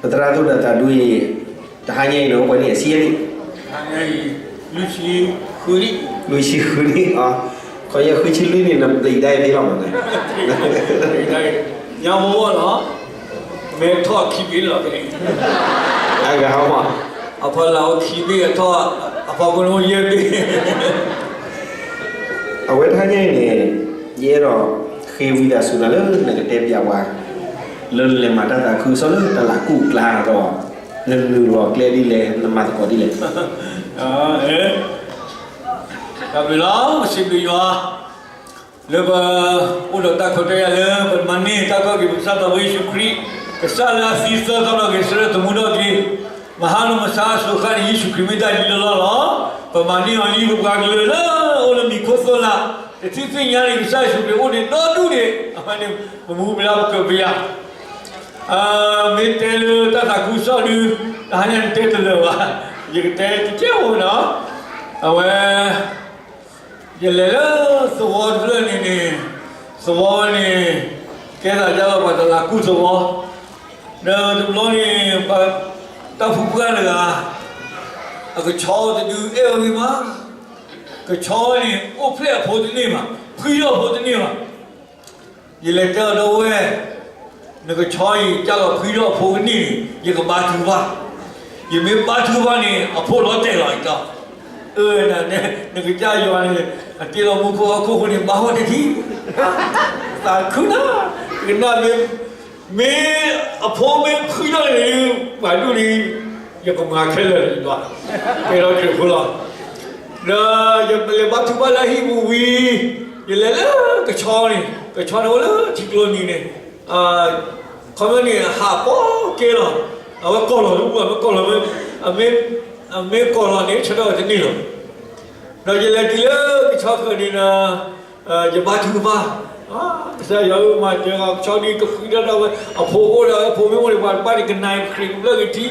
ပသရၣ်သူၣ်ဒီးသးဒူအံၤ, တဟါညါအံၤန့ၣ် အိၣ်ပှဲၤနံၣ်အဆံယဲၢ်နံၣ်, လွံၢ်ဆံဃုနံၣ်, ခီယဲၢ်ဃုဆံလွံၢ်နံၣ် နပျံၤဒၣ်အံၤသ့လီၤမး, ညါမ့ၢ်လီၤ, မ့ၢ်ထီၣ်ခံဘ့ၣ်လီၤ, အဂၤဟီမး, အဖီလာ်အိၣ်ခံဘ့ၣ်အထီၣ်, အဖီခိၣ်န့ၣ်အိၣ်ယဲၢ်ဘ့ၣ် အဝဲတဟါညါအံၤန့ၣ်, ယအဲၣ်ဒိးဃ့ဝံသးစူၤနၤလၢနကတဲပျးပှၤ, လၢနလဲၤမၤတၢ်သးခုကစီၣ်လၢတလးကူၣ်အကျါဒီး, နနုာ်လီၤကျဲဒ်လဲၣ် နမၤသကိးဒ်လဲၣ်. တၢ်ဘျုးလီၤ, ပစံးဘျုးယွၤ လၢပအိၣ်ဒီးတၢ်ခွဲးတၢ်ယာ်လၢ ပမၤန့ၢ်တၢ်ကီၢ်က့ၤပကစၢ်သးဝဲယ့ၣ်ၡူးခရံာ်, ကစၢ်လၢအသံသၢသီဒီးဂဲၤဆၢထၢၣ်သမူထီၣ်က့ၤ, မဟါလီၤမဆါအစိၤဃၣ်န့ၣ် ယ့ၣ်ၡူးခရံာ်မ့ၢ်တၢ်ဒ်လီၢ်လီၢ်လီၤ. ပမၤန့ၢ်အီၤလံ ပပှၤကလုာ်လၢအိၣ်လၢမံၤခိၣ်သိၣ်လာ်, တထံၣ်သ့ၣ်ညါန့ၣ် ကစၢ်ယ့ၣ်ၡူးခရံာ်အိၣ်န့ၣ်ဒီဒူၣ်န့ၣ်, အဝဲန့ၣ် ပမူပဒါပကပယၤ မ့ၢ်တဲလၢတၢ်သးခုကစီၣ်ဒုး, တဟါညါန့ၣ်တဲတလၢာ်ဘၣ်, ယကတဲတကဲဖိနီၤ, အဝဲ ယလဲၤလၢသဝီတဖျၢၣ်န့ၣ်န့ၣ်, သဝီဝဲန့ၣ် ကဲသးဒ်လီၤပှၤတလးကူၣ်သဝီ, ဒီးတဘျီန့ၣ် ပှၤတၢ်ဖုပှၢ်တဂၤ အကဆီတဒုအဲၣ်ဝဲဂ့ၤမး, ကဆီဝဲန့ၣ် အိၣ်ဖျဲၣ်အဖိတန့ၢ်ဘၣ်, ဖှံထီၣ်အဖိတန့ၢ်ဘၣ်. ယလဲၤတဲအီၤဒီးဝဲ, နကဆီအံၤ ကၢ်လီၤဖှံထီၣ်အဖိကန့ၢ်န့ၣ် ယကဘါထုကဖၣ်, ယမ့ၢ်ဘါထုကဖၣ်န့ၣ် အဖိလီၤတဲာ်လီၤအံၤတီ, အၢ နကစၢ်ယွၤန့ၣ် အတ့လီၤမူခိၣ်ဟီၣ်ခိၣ်အဃိန့ၣ် ဘါဟီၣ်တထံၣ်, သးခုနၤ, ကနၣ်မ့ၢ် မ့ၢ်အဖိမ့ၢ်ဖှံထီၣ်န့ၣ် ပှၤဒူၣ်န့ၣ် ယကမၤခဲလၢာ်လၢယဒွး, ကဲထီၣ်ခရံာ်ဖိလီၤ. ဒီးယလဲၤဘါထုကဖၣ်လၢဟံၣ်ပူၤဝံၤ, ယလဲၤလၢကဆီန့ၣ်, ကဆီန့ၣ်အိၣ်လၢထံကျိနံၤန့ၣ်, ခီဖျိန့ၣ် ဟးပီကဲလီၤ, အဝဲကီၢ်လီၤတပူၤ အမ့ၢ်ကီၢ်လီၤ, အမ့ၢ်ကီၢ်လီၤန့ၣ် ဆၢထၢၣ်ဝဲတန့ၢ်လီၤ. ဒီးယလဲၤတုၤလၢကဆီဃၢၤန့ၣ်ဒီး ယဘါထုကဖၣ်, ကစၢ်ယွၤဧၢ မၤစၢၤကဆီဒ်ကဖှံဒၣ်ဒၣ်ဝဲ, အဖိအိၣ်ဒီးအဖိမ့ၢ်အိၣ်န့ၣ် ပှၤတဘၣ်န့ၣ် ကနၣ်ကချ့ၣ်ကဘျၢၣ်ကထံ,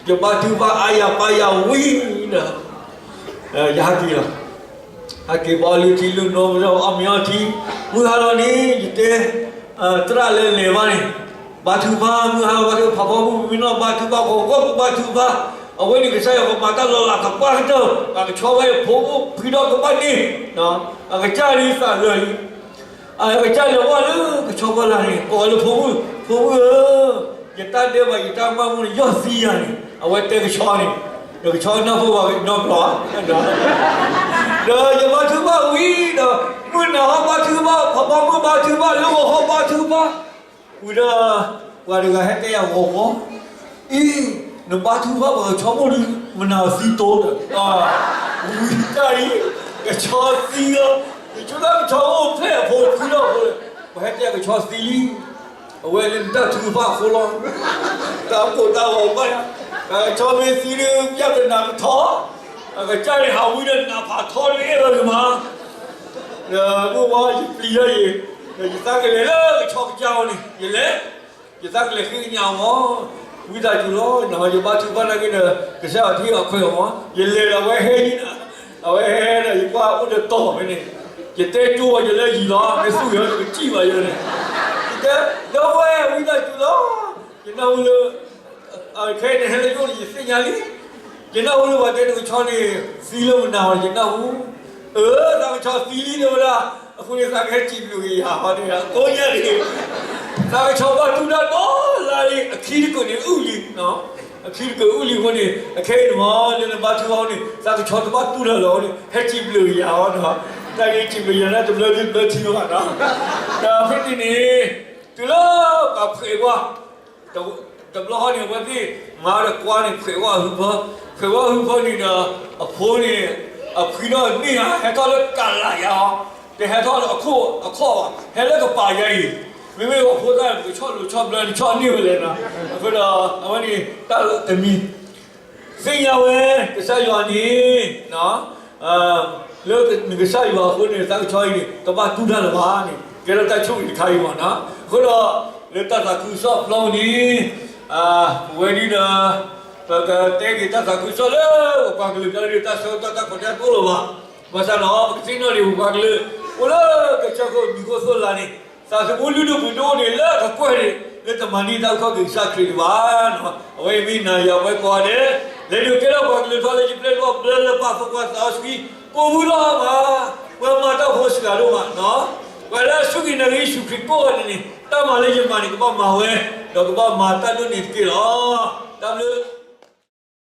ယဘါထုကဖၣ်အါယၤပာ်ယၤဝံၤဒီး ယဟဲက့ၤလီၤ. ဟဲက့ၤဘီလၢထံလၢနိ အီၣ်မ့ၤအီထံ, မုၢ်ဟါလီၤန့ၣ် ယတဲ သရၣ်လၢလဲၤဘၣ်န့ၣ်, ဘါထုကဖၣ် မုၢ်ဟါလီၤဘါထုကဖၣ် ဖးဖီမုၢ်မ့ၢ်နီၢ်ဘါထုကဖၣ် ဂီၤဂီၢ်ကဘါထုကဖၣ်, အဝဲန့ၣ်ကစၢ်ယွၤကမၤတၢ်လီၤလးကပှၢ်ကတၢၢ်, ပှၤကဆီဝဲဖိအိၣ်ဖှံထီၣ်ကဘၣ်န့ၣ်, အကစၢ်န့ၣ်သးလၢာ်လံ အကစၢ်လဲၤဝဲလၢကဆီဖီလာ်န့ၣ် ကိးလၢဖိမုၣ်, ဖိမုၣ်ဧၢ, ယတၢ်ဒဲးဘး ယတၢ်မၢ်မူန့ၣ် ယီၢ်သံယၤန့ၣ် အဝဲတဲကဆီန့ၣ်, ဒီးကဆီကနၢ်ဟူဘၣ်က့ၤနီတဘျီ, ဒီးယဘါထုကဖၣ်ဝံၤဒီး မုၢ်နၤဟီၣ်ဘါထုကဖၣ်, ဖးဖီမုၢ်ဘါထုကဖၣ်, လၢဂီၤဟီၣ်ဘါထုကဖၣ်, ဝံၤဒီး ပှၤတဂၤဟဲတဲယၤဂီၤဂီၤ, အံၤ နဘါထုကဖၣ်ပှၤကဆီမိၢ်ဒုး မနုၤသံတိဒီး, ဝံၤတၢ်အံၤ ကဆီသံလီၤ, ယဆိကမိၣ်ကဆီအိၣ်ဖျဲၣ်အဖိ ဖှံထီၣ်အဖိ, ပှၤဟဲတဲကဆီသံလံ, အဝဲလၢနတၢ်ထုကဖၣ်အဃိလီၤ, တၢ်ကိၢ်တၢ်ဂီၤဘၣ်ယၤ, ကဆီမ့ၢ်သံဒုး ပျၢ်တနၤကထီၣ်, အကစၢ်န့ၣ်ဟးဝံၤဒီးနးဖးထီဒုးအဲၣ်ဝဲဂ့ၤမး ဒီးမုၢ်ဝါယပျံၤထီၣ်ယံၤ, ဒီးယသးကလဲၤလၢကဆီကစၢ်အအိၣ်န့ၣ် ယလဲၤ, ယသးကလဲၤဃ့ကညးအီၤမး, ဝံသးစူၤလီၤ, ယဘါထုကဖၣ်နာ်က့ဒီး ကစၢ်ယွၤဟ့ၣ်အခွဲးအီၤမး, ယလဲၤဒီးအဝဲဟဲ, အဝဲဟဲဒီးယကွၢ်အိၣ်ဒီးတီၢ်ဖဲန့ၣ်, ယတဲကၠိဝဲယလၢယံၤလီၤ, မ့ၢ်သူၣ်ယီၤကစံၣ်ဘၣ်ယၤန့ၣ်, ယတဲ, ဒီပုၢ်ဝဲၢ်ဝံသးစူၤလီၤ, ယနၢ်ဟူလၢ ခဲအံၤန့ၣ် ဟဲလၢယအိၣ်န့ၣ် ယသ့ၣ်ညါလံ, ယနၢ်ဟူလၢပှၤတဲနကဆီန့ၣ် သံလၢမနုၤအီၤ ယနၢ်ဟူ, အၢ သးကဆီသံလံတဲဝဲဒၣ်, အဃိန့ၣ် သးကဟဲစံးဘျုးက့ၤယၤဟီန့ၣ် အကိးညါန့ၣ်, သးကဆီဘၣ်တူၢ်တၢ်ဒီးလါလံ အခံတကုာ်န့ၣ်အုၣ်လံ, အခံတကုာ်အုၣ်လံအဃိန့ၣ် အခဲအံၤန့ၣ်မ့ၢ် လၢနဘါထုကဖၣ်အဃိန့ၣ် သးကဆီတဘၣ်တူၢ်တၢ်လၢၤအဃိန့ၣ် ဟဲစံးဘျုးက့ၤယၤဟီန့ၣ်, တၢ်ဂ့ၢ်စံးဘျုးယၤန့ၣ်တဘျီဒုတဘျီထံမ့ၢ်ဘၣ်နီၤ, ဒီးဖဲန့ၣ်န့ၣ် တုၤလၢပှၤဖှဲးကွၢ် တဘျီဃီန့ၣ် အဝဲသ့ၣ်မၤဒီးကွါန့ၣ် ဖှဲးကွၢ်ဟုဖၢ, ဖှဲးကွၢ်ဟုဖၢန့ၣ်ဒီး အဖိန့ၣ် အဖှံထီၣ်န့ၢ်ဧါ ဟဲထီၣ်လၢကလးယါအီၤ, တဟဲထီၣ်လၢအခိၣ်အခီၣ်ဘၣ်, ဟဲလၢကပၤယါအံၤ, မ့မ့ၢ်အဖိသၣ်န့ၣ် ပကဆီၣ်လိၤဆီၣ်ဘျၢန့ၣ်ဆီၣ်န့ၢ်ဝဲလဲၣ်နီၤ, အဃိဒီး အဝဲန့ၣ်တၢ်လၢတမံၤ သ့ၣ်ညါဝဲ ကစၢ်ယွၤန့ၣ် လၢနကစၢ်ယွၤအဃိန့ၣ် သးကဆီအံၤန့ၣ် တဘၣ်တူၢ်တၢ်လၢၤဘၣ်န့ၣ် ကဲထီၣ်တၢ်ဆိၣ်ဂ့ၤတခါအံၤမ့ၢ်နီၤ, အဃိဒီး လၢတၢ်သးခုကစီၣ်အဖျီန့ၣ် ပဝဲဒ်ဒီး ပကတဲက့ၤတၢ်သးခုကစီၣ်လၢပပှၤကလုာ်ကျါဒ်တၢ်ဆၢကတီၢ်တၢ်ခိးတၢ်သိၣ်လိဘၣ်, ဘၣ်ဆၣ်ဒီး ပကသ့ၣ်နီၣ်ဒံးပပှၤကလုာ် အိၣ်လၢကစၢၢ်ခိၣ်မံၤခိၣ်သိၣ်လာ်န့ၣ် သးသမူလုၢ်ဒိၣ်ပှ့ၤဒိၣ်န့ၣ် လၢအကကွဲၢ်န့ၣ် လၢတမၤန့ၢ်တၢ်အုၣ်ခီၣ်က့ၤကစၢ်ခရံာ်ဒံးဘၣ်. အဝဲအံၤမ့ၢ်နၤယၤဝဲကိးဂၤဒဲး, လဲၤဒုးကဲထီၣ်ပှၤကလုာ်ထီၣ်လၢယပျဲၢ်လီၢ်ဘျၢလၢပၢ်ဖိခွါသးစီဆှံ, ကိးမုၢ်လီၤမး, ပှၤမၤတၢ်ဖိစှၤဒိၣ်မး, ပှၤလၢအစူၢ်က့ၤနာ်က့ၤယ့ၣ်ၡူးခရံာ်ကိးဂၤဒဲးန့ၣ် တၢ်မၤလၢယမၤန့ၣ် ကဘၣ်မၤဝဲ, ဒီးကဘၣ်မၤတၢ်ဒိၣ်န့ၣ်တက့ၢ်လီၤ. တၢ်ဘျုး